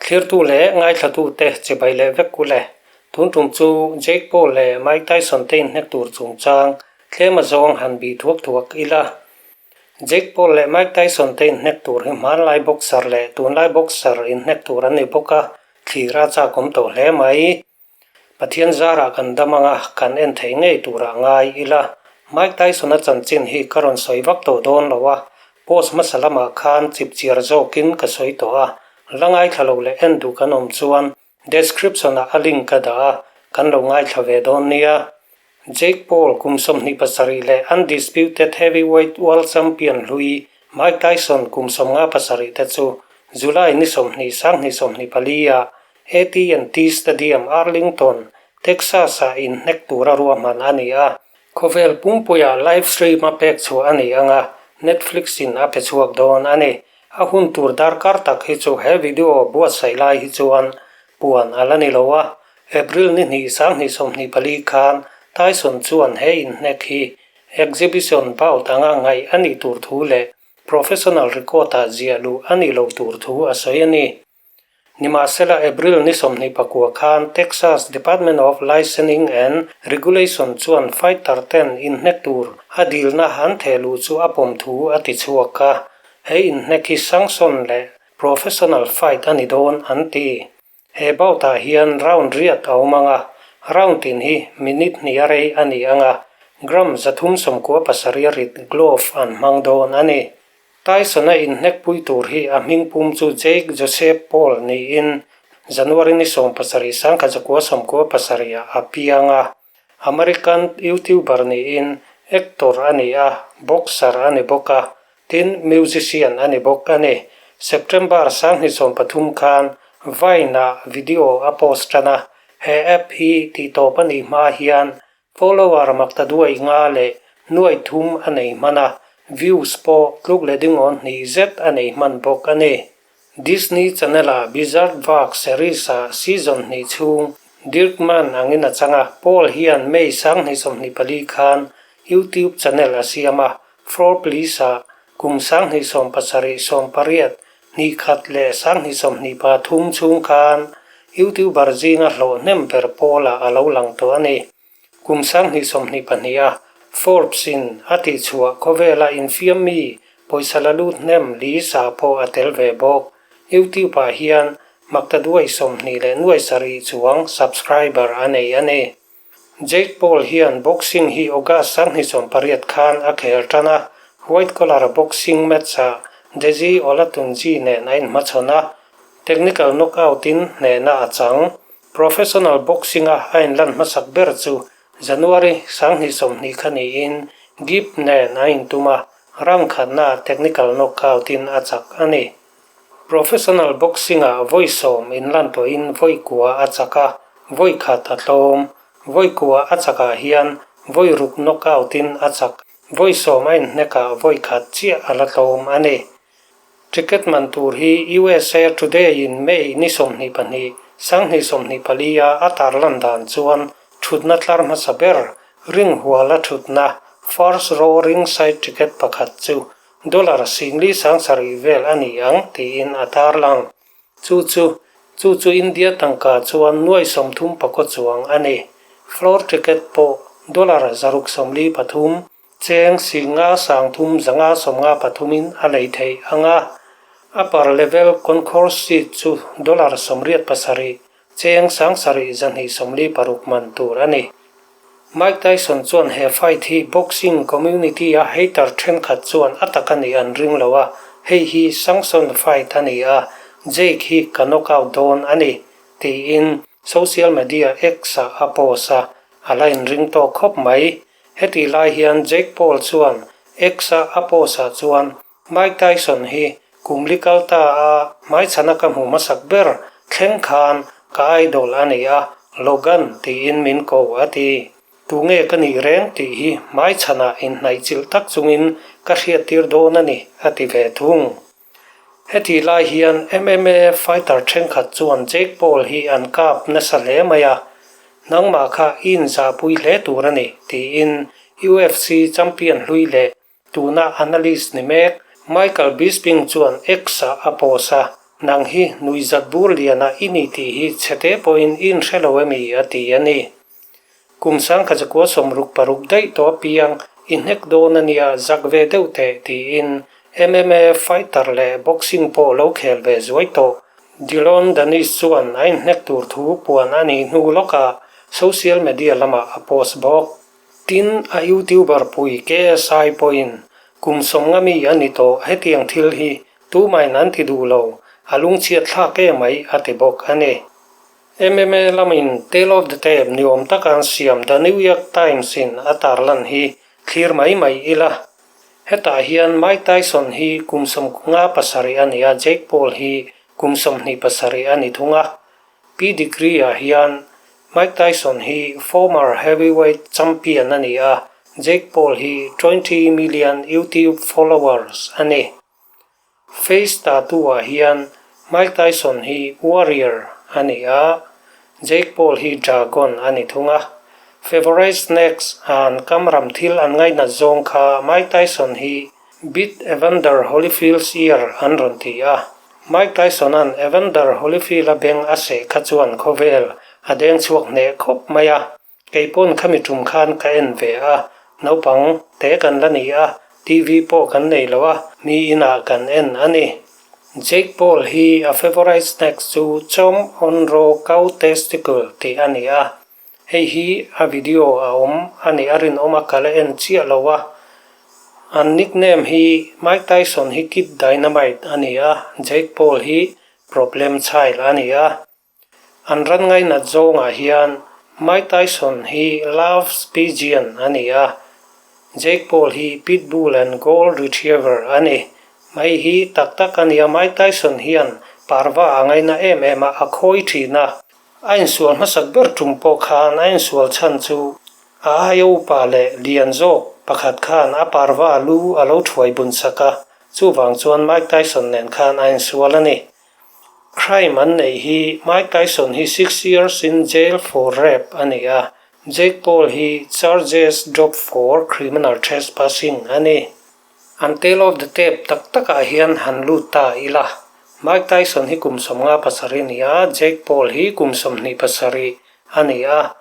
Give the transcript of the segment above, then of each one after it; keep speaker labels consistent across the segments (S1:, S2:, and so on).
S1: Thlirtu leh ngaithlatute chibai leh vek u le. Tun tum chu Jake Paul leh Mike Tyson te inhnek tur chungchang tlem a zawng han bih thuak thuak ila. Jake Paul leh Mike Tyson te inhnek tur hi hmanlai boxer leh tunlai boxer inhnek tur an ni bawk a, thlir a chak awm tawh hle mai. Pathian zarah kan dam anga kan en thei ngei turah ngai ila. Mike Tyson-a chanchin hi ka rawn sawi vak tawh dawn lo a, post hmasa lamah khan chipchiar zawkin ka sawi tawh a, la ngaithla lo leh en duh kan awm chuan description-ah a link ka dah a, kan lo ngaithla ve dawn nia. Jake Paul kum 27 leh undisputed heavyweight world champion hlui Mike Tyson kum 57 te chu July ni 20 sang 24 ah AT&T Stadium, Arlington, Texas-ah inhnek tura ruahman a ni a. Khawvel pumpuiah live stream a pek chhuah a ni ang a, Netflix-in a pe chhuak dawn a ni. A hun tur darkar tak hi chu he video buatsaih lai hi chuan puan a la ni lo a, April ni hnih 2024 khan Tyson chuan he inhnek hi exhibition bout anga ngaih a nih tur thu leh professional record-ah ziah luh a nih loh tur thu a sawi a ni. Nimahsela April ni 29 khan Texas Department of Licensing and Regulation chuan fighter ten inhnek tur a dilna an theh luh chu a pawm thu a ti chhuak a, he inhnek hi sanction leh professional fight a ni dawn an ti. He bout-ah hian round riat a awm ang a, round tin hi minute hnih a rei a ni ang a, gram 397 a rit glove an hmang dawn a ni. Tyson-a inhnekpui tur hi a hmingpum chu Jake Joseph Paul niin January ni 17 1997 ah a piang a. American YouTuber niin actor a ni a, boxer a ni bawk a, tin musician a ni bawk a ni. September 2030 khan Vine-ah video a post tan a, he app hi tihtawp a nih hma hian follower maktaduai nga leh nuai thum a nei hman a, views pawh tluk leh dingawn hnih zet a nei hman bawk a ni. Disney Channel-a Bizzardvark series-a season hnih chhung Dirkman angin a chang a, Paul hian May 2024 khan YouTube channel a siam a, Forbes-ah kum 2007 80 hnih khat leh 2023 chhung khan YouTuber zinga hlawh hnem ber pawlah a lo lang tawh a ni. Kum 2022 a Forbes-in a tihchhuah khawvela infiam mi pawisa la lut hnem Lisa pawh a tel ve bawk. YouTube-ah hian maktaduai 20 leh nuai sarih chuang subscriber a nei a ni. Jake Paul hian boxing hi August 2008 khan a khel tan a, white collar boxing match-ah Deji Olatunji nen a inhmachhawn a, technical knockout-in hnehna a chang. Professional boxing-a a inlan hmasak ber chu January 2020 kha niin Gibb nen a intum a, round khatnaah technical knockout-in a chak a ni. Professional boxing-ah vawi sawm inlan tawhin vawi kua a chak a, vawi khat a tlawm. Vawi kua a chakah hian vawi ruk knockout-in a chak. Vawi sawm a inhnekah vawi khat chiah a la tlawm a ni. Ticket man tur hi USA Today-in May ni 22, 2024 a a tarlan dan chuan thutna tlar hmasa ber, ring huala thutna, first row ringside ticket pakhat chu Dollar singli sangsarih vel a ni ang tiin a tarlang. Chu chu, chu chu India tangka chuan nuai 30 pakaw chuang a ni. Floor ticket pawh dollar 643, cheng 5 sang thum zanga sawmnga pathumin a lei theih ang a. Upper level concourse seat chu dollar 87, cheng 7 246 man tur a ni. Mike Tyson chuan he fight hi boxing community a hater thenkhat chuan a tak a nih an ring lo a, hei hi sanction fight a ni a, Jake hi ka knockout dawn a ni, tiin social media X-ah a post a, a la inring tawk khawp mai. Heti lai hian Jake Paul chuan X-a a post-ah chuan Mike Tyson hi kum li kal ta a hmaichhana ka hmu hmasak ber thleng khan ka idol a ni a, Logan tiin min ko a ti. Tunge ka nih reng tih hi hmaichhana inhnaihchilh tak chungin ka hriattir dawn a ni, a ti ve thung. Heti lai hian MMA fighter thenkhat chuan Jake Paul hi an kap nasa hle mai a, nangmah kha i inzahpui hle tur a ni, tiin UFC champion hlui leh Tuna analyst ni mek Michael Bisping chuan X-ah a post a, Nang hi nuihzat bur liana i ni tih hi chhete pawhin i inhre lo emi? a ti a ni. Kum 1966 daih tawh apiang i hnek dawn a nia zak ve deuh teh tiin MMA fighter leh boxing pawh lo khel ve zuai tawh. Dillon Danis chuan a inhnek tur thu puan a nih hnu lawkah social media lamah a post bawk. Tin, a youtuber pui KSI pawhin kum 50 mi a ni tawh hetiang thil hi tumahin an ti duh lo, a lungchhiat thlak emai a ti bawk a ni. MMA lamin Tale of the Tape ni awm taka an siam The New York Times in a tarlan hi thlir mai mai ila. Hetah hian Mike Tyson hi kum 57 a ni a, Jake Paul hi kum 27 a ni thung a. Pedigree ah hian Mike Tyson hi former heavyweight champion a ni a, Jake Paul hi 20 million YouTube followers a ni. Face tattoo ah hian Mike Tyson hi Warrior a ni a, Jake Paul hi Dragon a ni thung a. Favorite snacks an kamram thil an ngainat zawng kha Mike Tyson hi Bit Evander Holyfield's ear an rawn ti a. Mike Tyson-a'n Evander Holyfield-a beng a seh kha chuan khawvel a deng chhuak hneh khawp mai a. Kei pawn khami tum khan ka en ve a, naupang te kan la ni a, TV pawh kan nei lo a, mi inah kan en a ni. Jake Paul hi a favourite snacks chu Chom on raw cow testicle tih a ni a, hei hi a video a awm a nih a rinawm a ka la en chiah lo a. An nickname hi Mike Tyson hi Kid Dynamite a ni a, Jake Paul hi Problem Child a ni a. An ran ngainat zawngah hian Mike Tyson hi Love's Pigeon a ni a, Jake Paul hi Pit Bull and Gold Retriever a ni. Mai hi tak tak a nia, Mike Tyson hian parva a ngaina em em a, a khawi thin a. A insual hmasak ber tum pawh khan a insual chhan chu a aia upa leh lian zawk pakhat khan a parva lu a lo thuai bun sak a, chuvang chuan Mike Tyson nen khan a insual a ni. Crime an neih hi Mike Tyson hi six years in jail for rape a ni a, Jake Paul hi charges dropped for criminal trespassing a ni. An tale of the tape tak takah hian han lut ta ila. Mike Tyson hi kum 57 a ni a, Jake Paul hi kum 27 a ni a.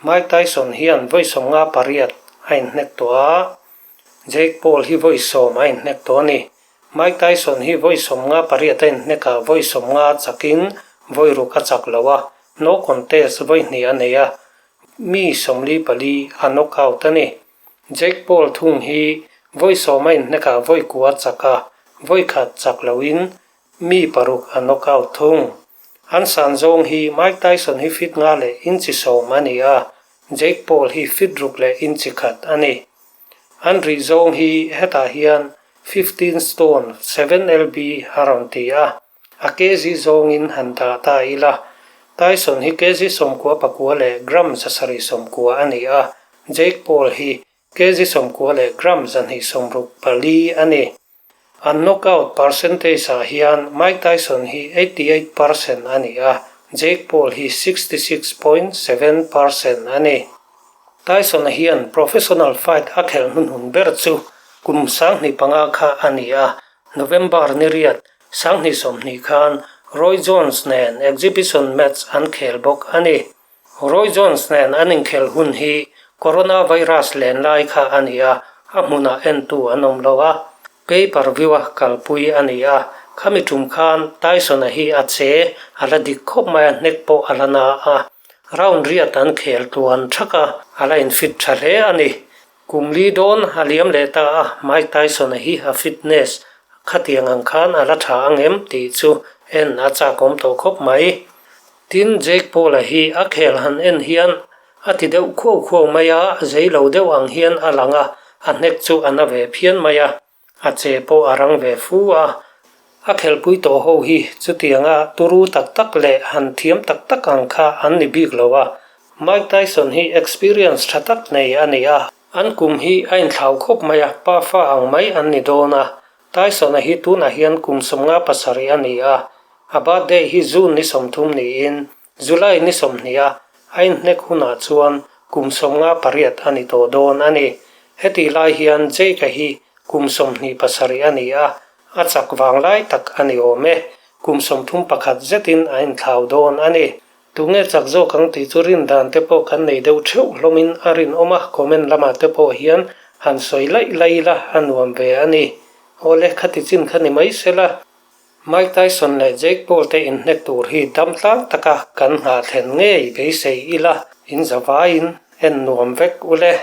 S1: Mike Tyson hian vawi 58 a inhnek tawh a, Jake Paul hi vawi 10 a inhnek tawh a ni. Mike Tyson hi vawi 58 a inhnek a, vawi 50 chakin vawi ruk a chak lo a, no contest vawi hnih a nei a, mi 44 a knock out a ni. Jake Paul thung hi vawi 10 a inhnek a, vawi kua chak a, vawi khat chak loin mi paruk a knock out thung. An san zawng hi Mike Tyson hi feet 5 leh inchi 10 a ni a, Jake Paul hi feet 6 leh inchi khat a ni. An rih zawng hi hetah hian 15 stone 7 lb a rawn ti a, a kg zawngin han dah ta ila. Tyson hi kg 99 leh gram 790 a ni a, Jake Paul hi kg 90 leh gram 264 a ni. An knockout percentage ah hian Mike Tyson hi 88% a ni a, Jake Paul hi 66.7% a ni. Tyson-a hian professional fight a khelh hnuhnun ber chu kum 2005 kha a ni a, November ni riat 2020 khan Roy Jones nen exhibition match an khel bawk a ni. Roy Jones nen an inkhelh hun hi coronavirus len lai kha a ni a, a hmunah entu an awm lo a, pay per view a kalpui a ni a, khami tum khan Tyson-a hi a che a la dik khawp mai a, hnek pawh a la na a, round riat an khel tluan thak a, a la infit tha hle a ni. Kum li dawn a liam leh ta a, Mike Tyson-a hi a fitness khatiang ang khan a la tha ang em tih chu en a chakawm tawh khawp mai. Tin, Jake Paul-a hi a khel han en hian a ti deuh khuau khuau mai a, zei lo deuh ang hian a lang a, a hnek chu a na ve phian mai a, a che pawh a rang ve fu a. A khelpui tawh ho hi chutianga turu tak tak leh han thiam tak tak ang kha an ni bik lo a. Mike Tyson hi experience tha tak nei a ni a, an kum hi a inthlau khawp mai a, pa fa ang mai an ni dawn a. Tyson-a hi tunah hian kum 57 a ni a, A birthday hi June ni 30 niin July ni 20 a a inhnek hunah chuan kum 58 a ni tawh dawn a ni. Hetih lai hian Jake-a hi kum 27 a ni a, a chak vang lai tak a ni awm e. Kum 31 zetin a inthlau dawn a ni. Tunge chak zawk ang tih chu rin dan te pawh kan nei deuh theuh hlawmin a rinawm a, comment lamah te pawh hian han sawi laih laih ila a nuam ve a ni. Awle, khati chin kha ni mai sela. Mike Tyson leh Jake Paul te inhnek tur hi dam tlang taka kan nghah thlen ngei beisei ila, in zavaiin en nuam vek ule.